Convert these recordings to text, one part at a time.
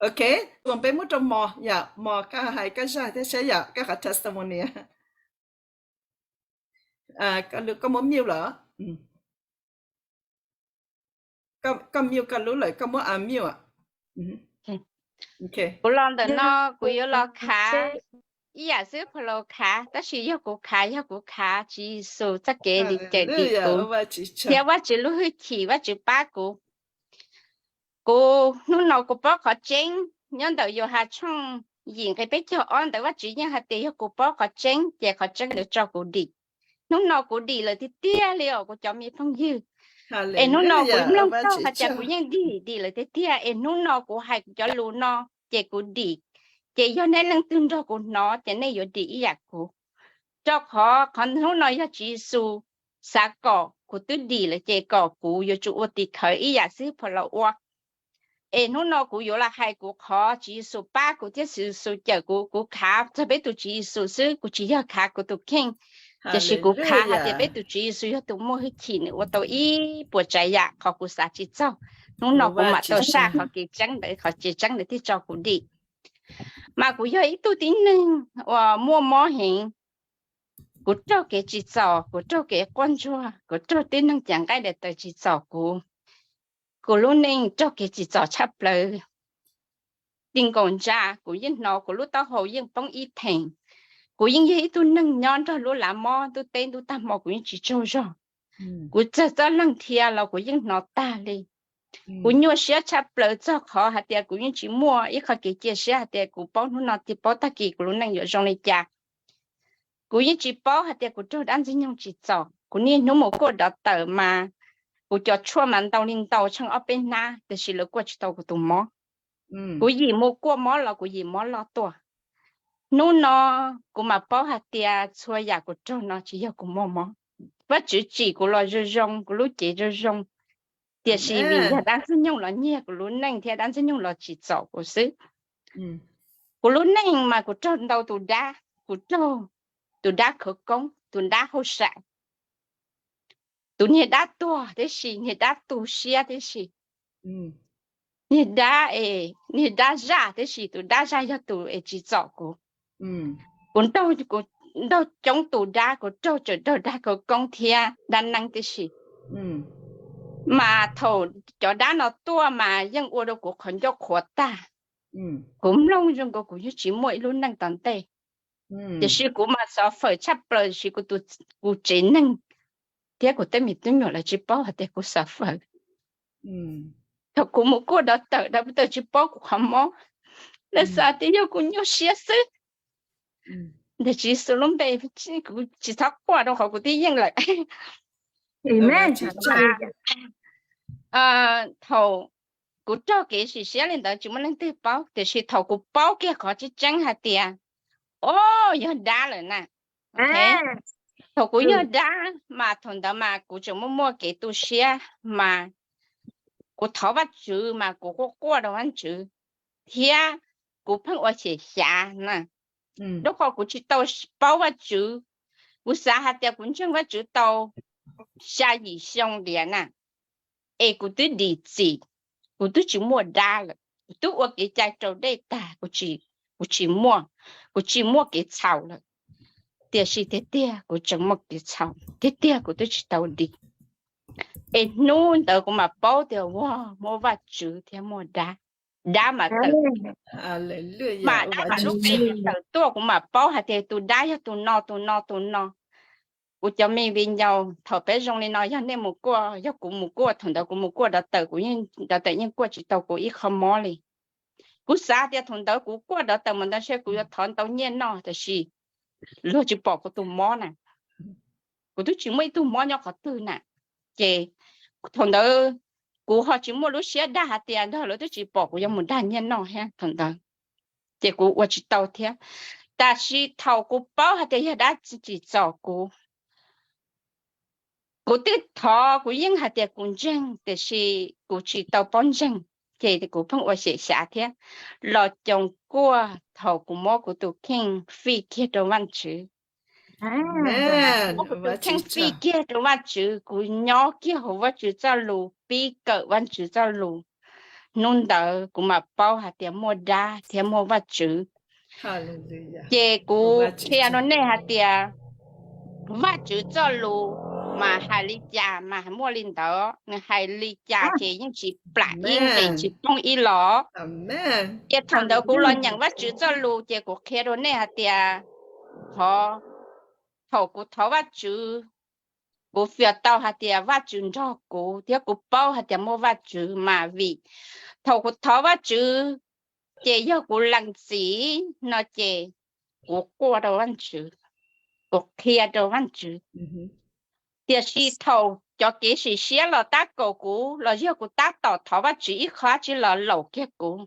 Ok, ua peb muab rau Mos yom, Mos koj hais koj zaj thiab saib yom, koj qhov testimony. Koj muab mute lawm. Koj mute koj lub lawm, koj muab unmute. Kuv los ntawm no kuv yuav los khav ib yam xwb, pha los khav, tab sis yog kuv khav, yog kuv khav Tswv Yexus txoj kev li cawm dim kuv thiab Vajtswv lub hwj chim, Vajtswv pab kuv. Kuv hnub no kuv paub qhov tseeb, nyob ntawm Yauhas tshooj yim nqe peb caug ob ntawd Vajtswv yeej hais tias yog kuv paub qhov tseeb ces qhov tseeb yuav tso kuv dim. Hnub no kuv dim lawm tiag tiag li os kuv cov me phooj ywg. Es hnub no kuv mloog tau hais tias kuv yeej dim dim lawm tiag tiag, es hnub no kuv hais kuv cov lus no ces kuv dim. Ces yog nej leej twg nrog kuv hnov ces nej yuav dim ib yam kuv. Rau qhov qhov hnub no yog Tswv Yexus xav kom kuv twb dim lawm ces kom kuv yuav tsum ua tim khawv ib yam xwb pha los ua. Es hnub no kuv yuav los hais kuv qhov Tswv Yexus pab kuv thiab Tswv Yexus cawm kuv, kuv khav txog peb tus Tswv Yexus xwb, kuv tsis yog khav kuv tus kheej. Tiam sis kuv khav hais tias peb tus Tswv Yexus yog tus muaj hwj chim, nws ua tau ib puas tsav yam qhov kuv xav tsis txog. Hnub no kuv mam tau saj qhov kev tseeb ntawd, qhov kev tseeb ntawd thiaj tso kuv dim. Mas kuv yog ib tug tib neeg uas muaj mob heev. Kuv raug kev tsim txom, kuv raug kev quaj ntsuag, kuv raug tib neeg cav nqaij daim tawv tsim txom kuv. Kuv lub neej raug kev tsim txom tshaj plaws. Ti nkaus ntsa kuv yeej hnov kuv lub taub hau yeej poob ib theem. Kuv yeej yog ib tug neeg nyob nrog lub lav mob, ntuj teb ntuj tag hmo kuv yeej tsis tsaug zog. Kuv txawg txoj leeg dhia los kuv yeej hnov tag li. Kuv nyuaj siab tshaj plaws txog qhov hais tias kuv yeej tsis muaj ib qho kev cia siab hais tias kuv paub hnub no thiab paub tag kis kuv lub neej yuav zoo li cas. Kuv yeej tsis paub hais tias kuv raug dab ntxwg nyoog tsim txom. Kuv niaj hnub mus kuaj dov tawm mas kuv cov tshuaj mas ntau li ntau tsheej ob peb hnab, tiam sis lawv kuaj tsis tau kuv tus mob. Kuv yim mus kuaj mob los kuv yim mob loj tuaj. Hnub no kuv mam paub hais tias txhua yam kuv raug no tsis yog kuv muaj mob. Vajtswv tsim kuv los zoo zoo, kuv lub cev zoo zoo, tiam sis vim yog dab ntxwg nyoog los nyiag kuv lub neej thiab dab ntxwg nyoog los tsim txom kuv xwb. Kuv lub neej mas kuv raug ntau tus dab, kuv raug tus dab khawv koob, tus dab hauj sam, tus niag dab tuag tib si, niag dab tu siab tib si, niag dab es niag dab zaj tib si, tus dab zaj yog tus es tsim txom kuv. Kuv nraug, kuv nraug coob tus dab, kuv raug tseem raug dab khawv koob thiab dab neeb tib si. Mas thaum cov dab no tuaj mas yeej ua rau kuv qhov ncauj qhuav tag. Kuv mloog zoo nkaus kuv yeej tsis muaj ib lub neej tom ntej. Tiam sis kuv mas xav fawm tshaj plaws, tiam sis kuv tsev neeg thiab kuv tej me tub nyuam lawv tsis paub hais tias kuv xav fawm. Thaum kuv mus kuaj dov tawm, dov tawm tsis paub kuv qhov mob, lawv xav tias yog kuv nyuaj siab xwb. Ntawm Tswv Yexus lub npe, kuv tsis txhob quaj rau qhov kuv twb yeej lawm. Thaum kuv raug kev sim siab li ntawd tsis muaj leej twg paub, tiam sis thaum kuv paub kiag qhov tseeb tseeb hais tias, o, yog dab lawm na. Thaum kuv yog dab mas thaum ntawd mas kuv tseem muaj muaj kev tu siab, mas kuv thov Vajtswv mas kuv quaj quaj rau Vajtswv, thiab kuv pheej ua xyem xyav na. Rau qhov kuv tsis tau paub Vajtswv, kuv xav hais tias kuv ntseeg Vajtswv tau xya yim xyoo tiag na, es kuv twb dim txim, kuv twb tsis muaj dab lawm, kuv twb ua kev cai raus dej tag, kuv tsis muaj, kuv tsis muaj kev txhaum lawm. Tiam sis tiag tiag kuv tseem muaj kev txhaum, tiag tiag kuv twb tsis tau dim. Es hnub ntawd kuv mam paub tias, ua, muaj Vajtswv thiab muaj dab. Dab mas tawm, mas dab mas lub npe tawm tuaj, kuv mam paub hais tias tus dab yog tus no tus no tus no. Kuv cov me viv ncaus, thaum peb zoo li no, yog nej mus kuaj, yog kuv mus kuaj, thaum ntawd kuv mus kuaj dov tawm, kuv, dov tawm yeej kuaj tsis tau kuv ib qho mob li. Kuv xav tias thaum ntawd kuv kuaj dov tawm mus ntawd ntshe kuv yuav thov ntau nyiaj noj, tiam sis luag tsis pom kuv tus mob na. Kuv twb tsis muaj ib tug mob nyob qhov twg na. Ces thaum ntawd kuv ho tsis muaj lub siab dag hais tias nrog lawv twb tsis pom kuv yuav mus dag nyiaj noj thiab thaum ntawd. Ces kuv ua tsis tau thiab. Tab sis thaum kuv paub hais tias yog dab tsi tsim txom kuv, kuv twb thov, kuv yeej hais tias kuv ntseeg, tiam sis kuv tsis tau paub ntseeg, ces kuv pheej ua xyem xyav thiab. Los coos kuaj thaum kuv muab kuv tus kheej fij kiag rau Vajtswv. Muab kuv tus kheej fij kiag rau Vajtswv, kuv nyob kiag hauv Vajtswv txoj lus, pib kawm Vajtswv txoj lus. hnub ntawd kuv mam paub hais tias muaj dab thiab muaj Vajtswv. Ces kuv qhia rau nej hais tias Vajtswv txoj lus mas hais li cas mas muaj li ntawd, nws hais li cas ces yeej tsis plam ib nqis tsis poob ib los. Ces thaum ntawd kuv los nyeem Vajtswv txoj lus ces kuv qhia rau nej hais tias qhov, thaum kuv thov Vajtswv, kuv fias tau hais tias Vajtswv nrog kuv thiab kuv paub hais tias muaj Vajtswv mas vim thaum kuv thov Vajtswv ces yog kuv lees txim no ces kuv quaj rau Vajtswv, kuv qhia rau Vajtswv. Tiam sis thaum cov kev sim siab los tab kaum kuv los yog kuv tab tom thov Vajtswv ib qho dab tsi los laum kiag kuv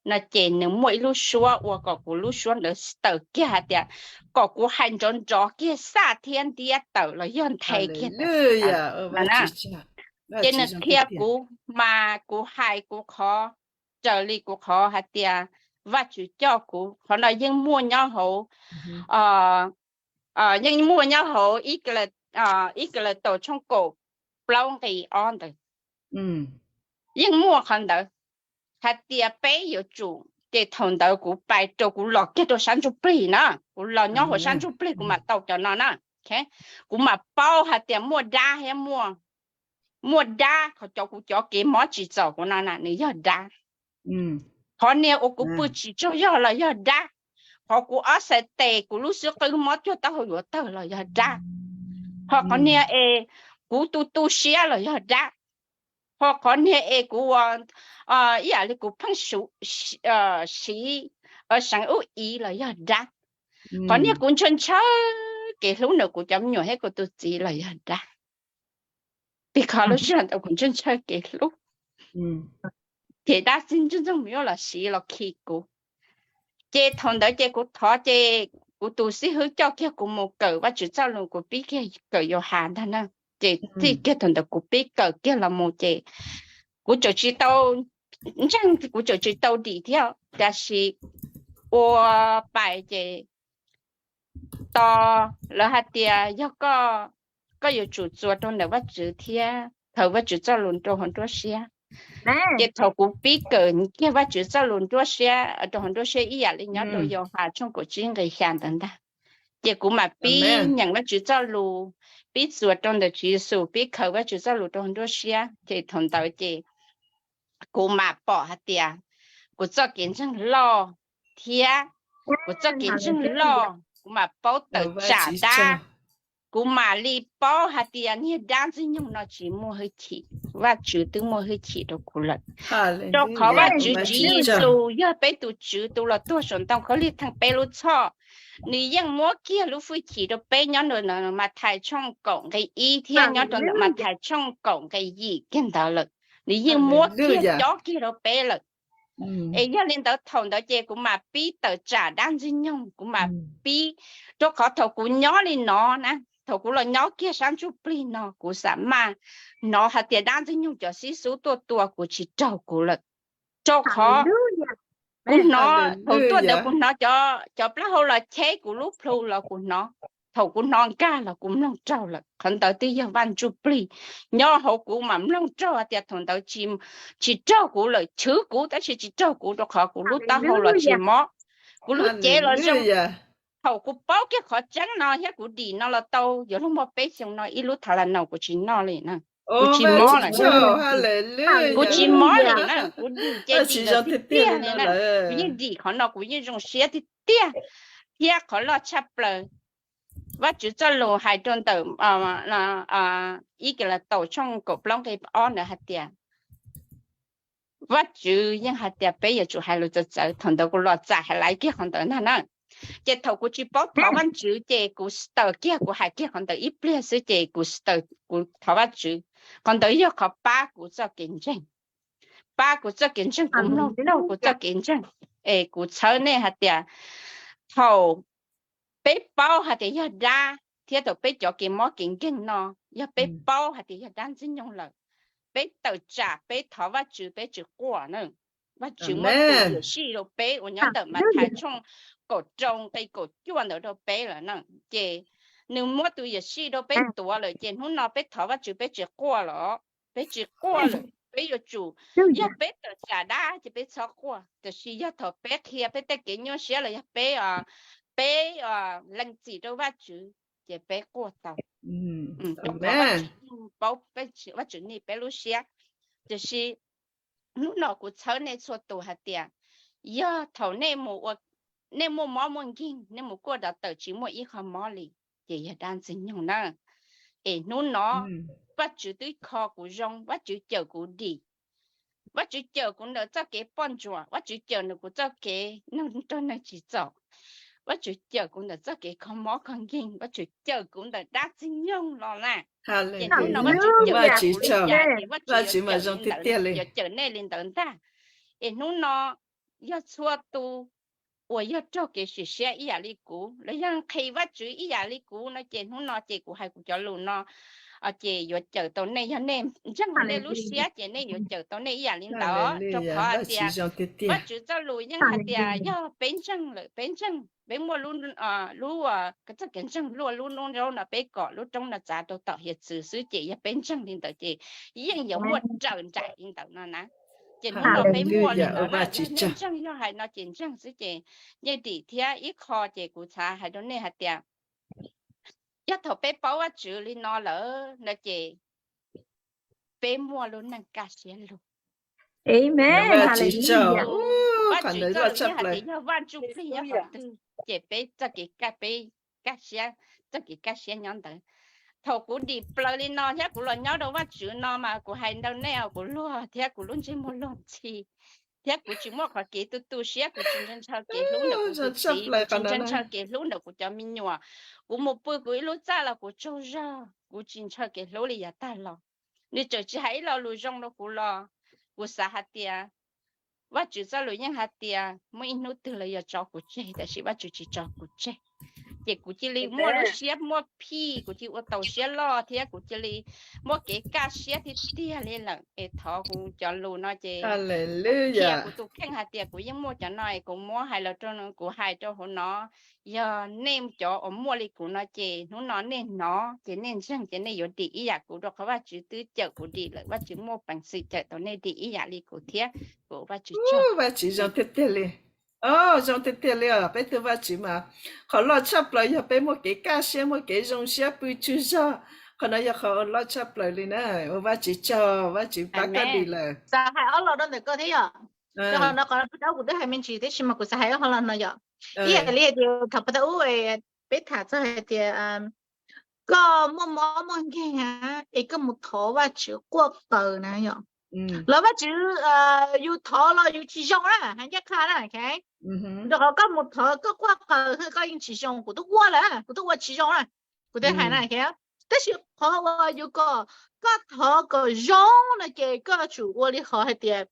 no ces nws muaj ib lub suab ua kom kuv lub suab ntawd tawm kiag hais tias kom kuv hais nrov nrov kiag xaj thiab ntiab tawm los yog nthe kiag tawm. Ces nws qhia kuv mas kuv hais kuv qhov, raws li kuv qhov hais tias Vajtswv coj kuv. Qhov no yeej muaj nyob hauv, yeej muaj nyob hauv Ib Kas Las Taus tshooj kaum plaub nqe ob ntawd. Yeej muaj qhov ntawd hais tias peb yuav tsum, ces thaum ntawd kuv pais rau kuv los kiag rau sab ntsuj plig na, kuv los nyob hauv sab ntsuj plig kuv mam tau cov no na. Kuv mam paub hais tias muaj dab thiab muaj, muaj dab, qhov cov kuv cov kev mob tsim txom kuv no na nws yog dab. Qhov niag uas kuv pw tsis tsaug zog los yog dab. Qhov kuv ob xais tes kuv lub xub qwb mob cuag taub hau yuav tawg los yog dab. Ho qhov niag es kuv tu tu siab los yog dab. Ho qhov niag es kuv ua ib yam li kuv pheej siv seev ub iv los yog dab. Qhov niag kuv ntshaw ntshaw kev hlub ntawm kuv cov me nyuam thiab kuv tus txiv los yog dab. Vim qhov lub sij hawm ntawd kuv ntshaw ntshaw kev hlub, ces dab txig ntsoog ntsoog mus yuav los siv los khi kuv. Ces thaum ntawd ces kuv thov ces kuv tus xib hwb coj kiag kuv mus kawm Vajtswv txoj lus, kuv pib kiag kawm Yauhas ntag na. Ces txij kiag thaum ntawd kuv pib kawm kiag los mus ces kuv tseem tsis tau ntseeg, kuv tseem tsis tau dim thiab, tab sis ua pais ces tos lawv hais tias yog koj, koj yuav tsum txuas rau ntawm Vajtswv thiab khaws Vajtswv txoj lus rau hauv nruab siab. Ces thaum kuv pib kawm kiag Vajtswv txoj lus nruab siab, rau hauv nruab siab ib yam li nyob rau Yauhas tshooj kaum tsib nqe xya ntawd ntag, ces kuv mam pib nyeem Vajtswv txoj lus, pib txuas rau ntawm Tswv Yexus, pib khaws Vajtswv txoj lus rau hauv nruab siab, ces thaum ntawd ces kuv mam pom hais tias kuv txoj kev ntseeg loj thiab kuv txoj kev ntseeg loj, kuv mam paub tawm tsam dab. Kuv mam li paub hais tias niag dab ntxwg nyoog no tsis muaj hwj chim, Vajtswv twb muaj hwj chim rau kuv lawm. Rau qhov Vajtswv Tswv Yexus yog peb tus Tswv tus los tuag saum ntoo khaub lig theej peb lub txhoj, nws yeej muab kiag lub hwj chim rau peb nyob rau Mathais tshooj kaum nqe ib thiab nyob rau ntawm Mathais tshooj kaum nqe yim kiag ntawd lawm. Nws yeej muab kiag cob kiag rau peb lawm. Es yog li ntawd thaum ntawd ces kuv mam pib tawm tsam dab ntxwg nyoog, kuv mam pib, rau qhov thaum kuv nyob li no na, thaum kuv los nyob kiag sab ntsuj plig no kuv xam maj hnov hais tias dab ntxwg nyoog cov xib xub tuaj tua kuv tsis raug kuv lawm. Rau qhov kuv hnov thaum tuaj ntawd kuv hnov cov plaub hau los cheb kuv lub plhu los kuv hnov, thaum kuv hnov nkag los kuv mloog raug lawm. Qhov ntawd twb yog Vaj Ntsuj Plig nyob hauv kuv mam mloog raug hais tias thaum ntawd tsis raug kuv lawm, chwv kuv tab sis tsis raug kuv rau qhov kuv lub taub hau los tsis mob, kuv lub cev los zoo. Thaum kuv paub kiag qhov tseeb no thiab kuv dim no los tau yuav luag muaj peb xyoo no ib lub thav las naus kuv tsis noj li na, kuv tsis mob lawm, kuv tsis mob li na, kuv dim ces dim lawm tiag tiag li na. Kuv yeej dim qhov no kuv yeej zoo siab tiag tiag. Thiab qhov loj tshaj plaws, Vajtswv txoj lus hais rau ntawm Ib Kas Las Taus tshooj kaum plaub nqe ob ntawd hais tias, Vajtswv yeej hais tias peb yuav tsum hais lus txawv txawv. Thaum ntawd kuv los txais hais laiv kiag qhov ntawd ntag na. Ces thaum kuv tsis paub thov Vajtswv ces kuv study kiag, kuv hais kiag qhov ntawd ib pliag xwb ces kuv study, kuv thov Vajtswv. Qhov ntawd yog qhov pab kuv txoj kev ntseeg, pab kuv txoj kev ntseeg, kuv mloog raug kuv txoj kev ntseeg. Es kuv txhawb nej hais tias thaum peb paub hais tias yog dab thiab thaum peb cov kev mob kev nkeeg no, yog peb paub hais tias yog dab ntxwg nyoog lawm, peb tawm tsam peb thov Vajtswv peb tsis quaj na. Vajtswv muab tus yuam sij rau peb uas nyob ntawm Mathais tshooj kaum rau nqe kaum cuaj ntawd rau peb lawm na. Ces nws muab tus yuam sij rau peb tuav lawm ces hnub no peb thov Vajtswv peb tsis quaj lawm, peb tsis quaj lawm. peb yuav tsum, yog peb tawm tsam dab ces peb txhob quaj, tiam sis yog thaum peb qhia peb tej kev nyuaj siab los yog peb, peb lees txim rau Vajtswv ces peb quaj tau. Rau qhov Vajtswv yeej paub, Vajtswv nig peb lub siab. Tiam sis hnub no kuv txhawb nej txhua tus hais tias, yog thaum nej muaj mob muaj nkeeg, nej mus kuaj doctor tsis muaj ib qho mob li, ces yog dab ntxwg nyoog na. Es hnub no Vajtswv twb kho kuv zoo, Vajtswv cawm kuv dim, Vajtswv cawm kuv ntawm txoj kev poj ntsuam, Vajtswv cawm ntawm kuv txoj kev nrog neeg tsis txaus, Vajtswv cawm kuv ntawm txoj kev kho mob kho nkeeg, Vajtswv cawm kuv ntawm dab ntxwg nyoog los na. Ces hnub no Vajtswv cawm kuv li cas ces Vajtswv yuav cawm nej li ntawd ntag. Es hnub no yog txhua tus uas yog raug kev sim siab ib yam li kuv los yog nqhis Vajtswv ib yam li kuv no ces hnub no ces kuv hais kuv cov lus no ces yuav cawm tau nej. Yog nej ntseeg hauv nej lub siab ces nej yuav cawm tau nej ib yam li ntawd, rau qhov hais tias Vajtswv txoj lus yeej hais tias yog peb ntseeg lawm, peb ntseeg, peb muaj lub, txoj kev ntseeg luaj lub noob roob no, peb kom lub roob no txav rau tom hiav txwv xwb ces yog peb ntseeg li ntawd ces yeej yuav muaj raws nraim li ntawd no na. Ces hnub no peb muaj li ntawd na, yog nej ntseeg yog hais no ces ntseeg xwb ces yeej dim thiab. Ib qho ces kuv xav hais rau nej hais tias yog thaum peb paub Vajtswv li no lawm no ces peb muaj lub neej kaj siab lug. Vajtswv txoj lus yeej hais tias yog Vaj Ntsuj Plig nyob qhov twg ces peb txoj kev kaj, peb kaj siab, txoj kev kaj siab nyob ntawd. Thaum kuv dim plaws li no thiab kuv los nyob rau Vajtswv no mas kuv hais rau nej os, kuv luag thiab kuv lub ntsej muag luag ntxhi thiab kuv tsis muaj qhov kev tu tu siab, kuv tsis ntshaw kev hlub ntawm kuv tus txiv, kuv tsis ntshaw kev hlub ntawm kuv cov me nyuam. Kuv mus pw kuv ib lub txaj los kuv tsaug zog, kuv tsis ntshaw kev hlub li yav tag los. Nws txawm tsis hais ib lo lus zoo rau kuv los kuv xav hais tias Vajtswv txoj lus yeej hais tias muaj ib hnub twg lawv yuav tso kuv tseg, tiam sis Vajtswv tsis tso kuv tseg. Ces kuv cia li muaj lub siab muaj phij, kuv cia li ua taus siab loj thiab kuv cia li muaj kev kaj siab tiag tiag li lawm. Es thov kuv cov lus no ces qhia kuv tus kheej hais tias kuv yeej muaj cov no es kuv muab hais los rau, kuv hais rau hauv no. Yog nej cov uas muaj li kuv no ces hnub no nej hnov ces nej ntseeg ces nej yuav dim ib yam kuv, rau qhov Vajtswv twb cawm kuv dim lawm, Vajtswv muaj peev xwm cawm tau nej dim ib yam li kuv thiab. Kuv Vajtswv tsaug. Vajtswv zoo tiag tiag li. Zoo tiag tiag li os, peb tus Vajtswv mas qhov loj tshaj plaws yog peb muaj kev kaj siab, muaj kev zoo siab pw tsaug zog. Qhov no yog qhov loj tshaj plaws li na. Ua Vajtswv tsaug, Vajtswv pab koj dim lawm. Xav hais ob lo rau ntawm koj thiab yom. Rau qhov no qhov no kuv twb hais me ntsis tiam sis mas kuv xav hais ob lo no yom. Ib yam li tias thaum pab tau ub peb tham txog hais tias koj muaj mob muaj nkeeg es koj mus thov Vajtswv quaj qw na yom. Los Vajtswv, yus thov los yus tsis zoo na, hais ncaj qha na. Rau qhov koj mus thov koj quaj qw koj yeej tsis zoo, kuv twb ua lawm, kuv twb ua tsis zoo na, kuv twb hais na. Tab sis qhov uas yus kom koj thov kom zoo no ces koj tsum ua li hov hais tias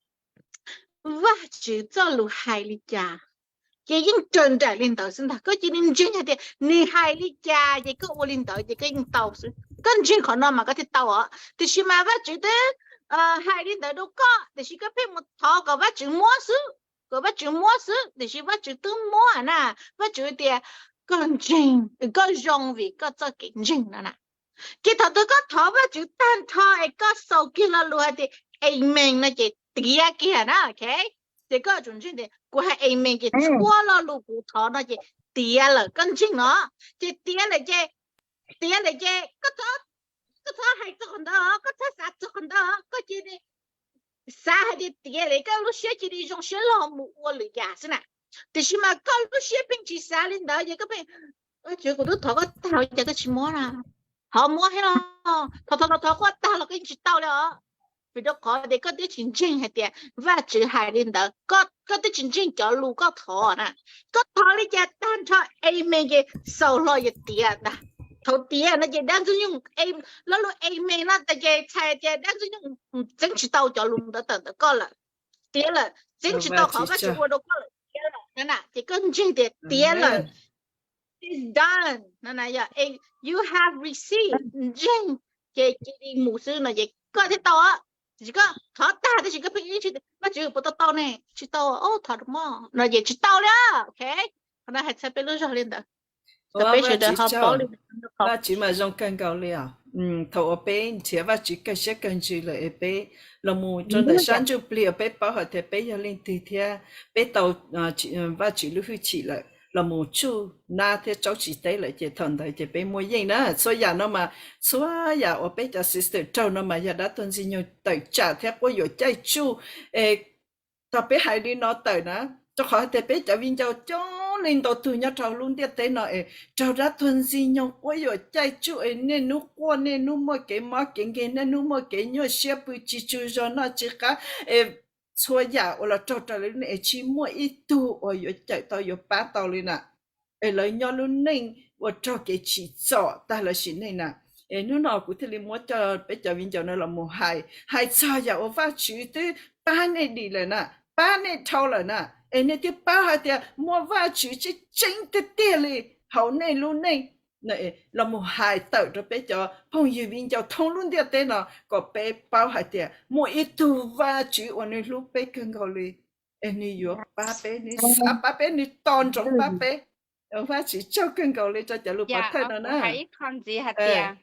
Vajtswv txoj lus hais li cas ces yeej raws nraim li ntawd xwb ntag. Koj cia li ntseeg hais tias nws hais li cas ces koj ua li ntawd ces koj yeej tau xwb. Koj ntseeg qhov no mas koj thiaj tau os. Tiam sis mas Vajtswv twb hais li ntawd rau koj tiam sis koj pheej mus thov kom Vajtswv muab xwb, kom Vajtswv muab xwb, tiam sis Vajtswv twb muab na. Vajtswv tias koj ntseeg, koj zoo vim koj txoj kev ntseeg no na. Ces thaum twg koj thov Vajtswv tag nrho es koj xaus kiag lo lus hais tias amen no ces tiav kiag na. Ces koj tsum ntseeg tias kuv hais amen ces txhua lo lus kuv thov no ces tiav lawm, koj ntseeg no. Ces tiav lawm ces, tiav lawm ces koj txhob hais txog qhov ntawd, koj txhob xav txog qhov ntawd, koj cia li xav hais tias tiav lawm, koj lub siab cia li zoo siab loj mus ua lwm yam xwb na. Tiam sis mas koj lub siab pheej tsis xav li ntawd ces koj pheej, Vajtswv, kuv twb thov koj tag, cas koj tsis muab na? Thov muab thiab los, thov thov los thov quaj tag los koj yeej tsis tau li os. Vim rau qhov tias koj twb tsis ntseeg hais tias Vajtswv hais li ntawd, koj twb tsis ntseeg cov lus koj thov na. Koj thov li cas tag nrho amen ces xaus hlo ces tiav ntag. Thaum tiav no ces dab ntxwg nyoog, lo lus amen no tas ces txhais tias dab ntxwg nyoog txeeb tsis tau cov lus ntawd tawm ntawm koj lawm. Tiav lawm, txeeb tsis tau qhov Vajtswv ua rau koj lawm, tiav lawm na. Ces koj ntseeg tias tiav lawm, it's done no na, yog you have received, ntseeg ces cia li mus xwb no ces koj thiaj tau. Tiam sis koj thov tag tab sis koj pheej ib ntsis, Vajtswv, puas tau tau ne? Tsis tau, thov rau mog no ces tsis tau li. Ok, qhov no hais txhawb peb lub zog li ntawd, kom peb sawv daws ho paub li. Vajtswv mas zoo kawg nkaus li os. Thaum uas peb nrhiav Vajtswv kawg siab kawg ntsws lawm es peb los mus rau ntawm sab ntsuj plig uas peb paub hais tias peb yog leej twg thiab peb tau Vajtswv lub hwj chim lawm, los mus tsuj nab thiab tsaub tsis teb lawm ces thaum ntawd ces peb muaj yeej na. Txhua yam no mas, txhua yam uas peb cov sister raug no mas yog dab tuag ntxwg nyoog tawm tsam thiab quab yuam caij tsuj. Es thaum peb hais li no tawm na, rau qhov hais tias peb cov viv ncaus coob leej ntau tug nyob rau lub ntiaj teb no es raug dab tuag ntxwg nyoog quab yuam caij tsuj es niaj hnub quaj, niaj hnub muaj kev mob kev nkeeg, niaj hnub muaj kev nyuaj siab, pw tsis tsaug zog, noj tsis qab, es txhua yam uas los raug rau lawv es tsis muaj ib tug uas yuav cawm tau yuav pab tau li na. Es lawv nyob lub neej ua raug kev tsim txom tag lawv sim neej na. Es hnub no kuv thiaj li muab coj peb cov viv ncaus no los mus hais, hais txog yam uas Vajtswv twb pab nej dim lawm na, pab nej dhau lawm na, es nej twb paub hais tias muaj Vajtswv tseeb tseeb tiag tiag li hauv nej lub neej. Los mus hais tawm rau peb cov phooj ywg viv ncaus thoob lub ntiaj teb no kom peb paub hais tias muaj ib tug Vajtswv uas nws hlub peb kawg nkaus li, es nws yuav pab peb, nws xav pab peb, nws tos ntsoov pab peb. Vajtswv tsaug kawg nkaus li rau cov lus pov thawj no na. Hais ib qho ntxiv hais tias,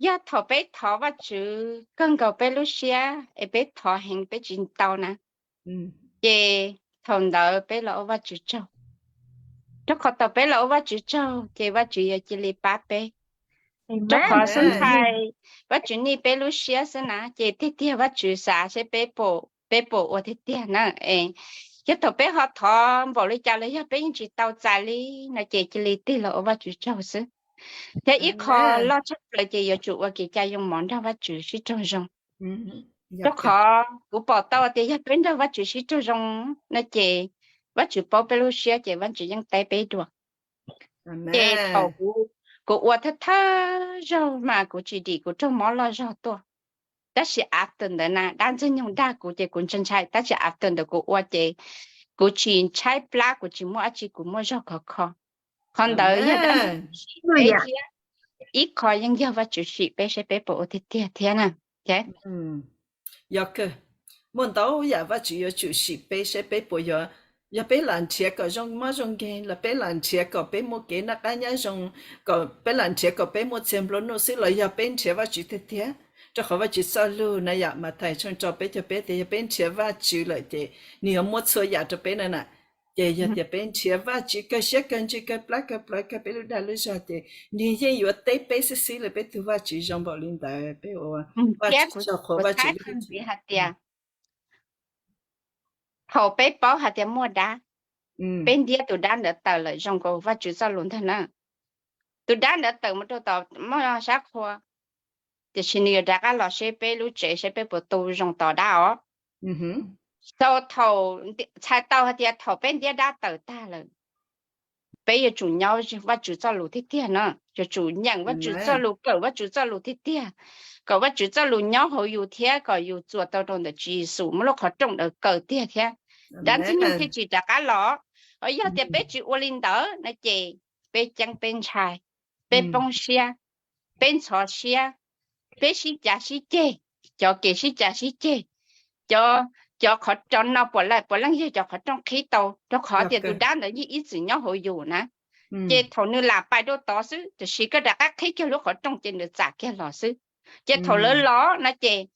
yog thaum peb thov Vajtswv kawg nkaus peb lub siab es peb thov heev peb tsis tau na, ces thaum ntawd peb los ua Vajtswv tsaug. Rau qhov thaum peb los ua Vajtswv tsaug ces Vajtswv yuav cia li pab peb. Rau qhov xub ntxhais Vajtswv nij peb lub siab xwb na, ces tiag tiag Vajtswv xav seb peb puas, peb puas ua tiag tiag na. Es yog thaum peb ho thov npaum li cas los yog peb yeej tsis tau txais li no ces cia li tig los ua Vajtswv tsaug xwb. Thiab ib qho loj tshaj plaws ces yuav tsum ua kev cai yoo mov nrog Vajtswv sib raug zoo. Rau qhov kuv pom tau tias yog peb nrog Vajtswv sib raug zoo no ces Vajtswv paub peb lub siab ces Vajtswv yeej teb peb dua. Ces thaum kuv ua thawj thawj zaug mas kuv tsis dim, kuv raug mob loj zog tuaj. Tab sis after ntawd na dab ntxwg nyoog dag kuv ces kuv ntshai ntshai, tab sis after ntawd kuv ua ces kuv tsis tshaib plab, kuv tsis muaj dab tsi, kuv muaj zog khov kho. Qhov ntawd yog dab ntxwg nyoog sim peb thiab, ib qho yeej yog Vajtswv sim peb seb peb puas ua tiag tiag thiab na. Yog kawg, muaj ntau yam Vajtswv yuav tsum sim peb seb peb puas yuav, yog peb lam nrhiav kom zoo mob zoo nkeeg los peb lam nrhiav kom peb muaj kev noj qab nyob zoo, kom peb lam nrhiav kom peb muaj txiag nplua nuj xwb los yog peb nrhiav Vajtswv tiag tiag. Rau qhov Vajtswv txoj lus na yom, Mathais tshooj rau peb caug peb tias yog peb nrhiav Vajtswv lawm ces nws yuav muab txhua yam rau peb na na. Ces yog tias peb nrhiav Vajtswv kawg siab kawg ntsws kawg plab kawg plawv kawg peb lub dag lub zog ces nws yeej yuav teb peb xib xib li peb tug Vajtswv zoo npaum li ntawd, peb ua Vajtswv tsaug qhuas Vajtswv lub hwj chim. Thaum peb paub hais tias muaj dab, peb ntiab tus dab ntawd tawm lawm zoo nkaus Vajtswv txoj lus ntag na. Tus dab ntawd tawm mus rau tom muaj sab qhua, tiam sis nws yuav rov qab los seb peb lub tsev seb peb puas tu zoo tos dab os. Thaum, thaum, txhais tau hais tias thaum peb ntiab dab tawm tag lawm, peb yuav tsum nyob Vajtswv txoj lus tiag tiag na, yuav tsum nyeem Vajtswv txoj lus, kawm Vajtswv txoj lus tiag tiag, kom Vajtswv txoj lus nyob hauv yus thiab kom yus txuas tau rau ntawm Tswv Yexus muab lub qhov rooj ntawd kaw tiag thiab, dab ntxwg nyoog thiaj tsis rov qab los. Ho yog tias peb tsis ua li ntawd no ces peb ceeb peb ntshai, peb poob siab, peb ntxhov siab, peb sib cav sib ceg, cov kev sib cav sib ceg, cov, cov qhov rooj no puav leej, puav leej yog cov qhov rooj qhib tau, rau qhov tias tus dab ntawd yeej ib txwm nyob hauv yus na. Ces thaum nws lam pais rau tod xwb, tiam sis koj rov qab qhib kiag lub qhov rooj ces nws txam kiag los xwb. Ces thaum lawv los no ces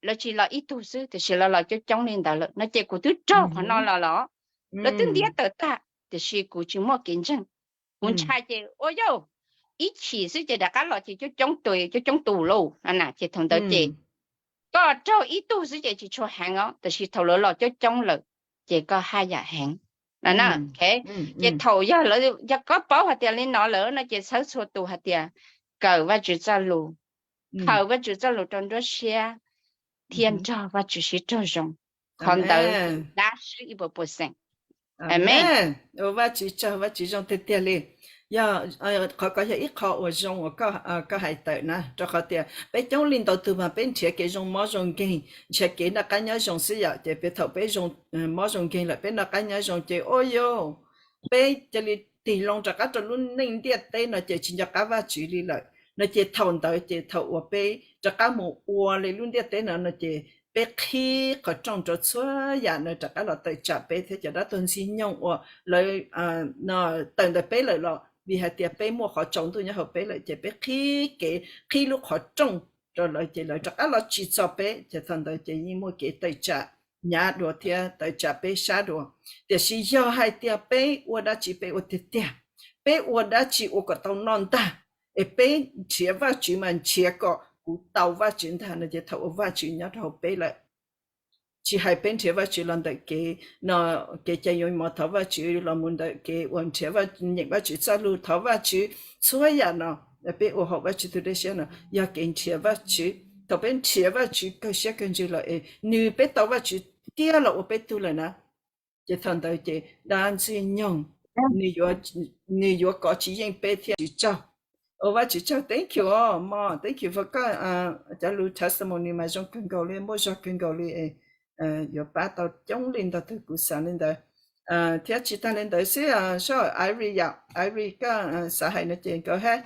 lawv tsis los ib tug xwb, tiam sis lawv los coob coob li ntawd lawm no ces kuv twb raug qhov no los los, lawv twb ntiab tawm tag tiam sis kuv tsis muaj kev ntseeg. Kuv ntshai ces ua yauj, ib chim xwb ces rov qab los ces coob coob tus, coob coob tus lauj na. Ces thaum ntawd ces koj raug ib tug xwb ces tsis tshua heev os, tiam sis thaum lawv los coob coob lawm ces koj haj yam heev. Ces thaum yog lawv, yog koj paub hais tias li no lawm no ces txhawb txhua tus hais tias kawm Vajtswv txoj lus, khaws Vajtswv txoj lus rau nruab siab thiab nrog Vajtswv sib raug zoo. Qhov ntawd dab swb ib puas puas xeem. Amen. Ua Vajtswv tsaug, Vajtswv zoo tiag tiag li. Yog, qhov ko yog ib qho uas zoo uas koj hais tawm na, rau qhov tias peb coob leej ntau tug mas peb nrhiav kev zoo mob zoo nkeeg, nrhiav kev noj qab nyob zoo xwb yom, ces peb thaum peb zoo mob zoo nkeeg lawm peb noj qab nyob zoo ces ua yauj, peb cia li tig loo rov qab rau lub neej ntiaj teb no ces tsis nco qab Vajtswv li lawm no ces thaum ntawd ces thaum uas peb rov qab mus ua li lub ntiaj teb no no ces peb qhib qhov rooj rau txhua yam no rov qab los tawm tsam peb thiab cov dab tuag ntxwg nyoog uas lawv tawm ntawm peb lawm los vim hais tias peb muaj qhov tsaus ntuj nyob hauv peb lawm ces peb qhib kev, qhib lub qhov rooj rau lawv ces lawv rov qab los tsim txom peb ces thaum ntawd ces yeej muaj kev tawm tsam hnyav dua thiab tawm tsam peb sab dua. Tiam sis yog hais tias peb ua dab tsi peb ua tiag tiag, peb ua dab tsi ua kom tau noj ntag, es peb nrhiav Vajtswv mas nrhiav kom kuv tau Vajtswv ntag no ces thaum ua Vajtswv nyob rau hauv peb lawm. Tsis hais peb nrhiav Vajtswv los ntawm kev no, kev cai yoo mov thov Vajtswv los mus ntawm kev uas nrhiav nyeem Vajtswv txoj lus thov Vajtswv, txhua yam no peb ua hauv Vajtswv tus dej siab no yog kev nrhiav Vajtswv. Thaum peb nrhiav Vajtswv kawg siab kawg ntsws lawm es nws peb tau Vajtswv tiag los ua peb tug lawm na, ces thaum ntawd ces dab Ntxwg Nyoog nws yuav kov tsis yeej peb thiab. Vajtswv tsaug, ua Vajtswv tsaug, thank you os mog, thank you for koj, cov lus testimony mas zoo kawg nkaus li, muaj zog kawg nkaus li, yuav pab tau coob li ntau tug kuv xav li ntawd. Thiab tsis tag li ntawd xwb, soj Irie yom, Irie koj xav hais no ces nkawd hab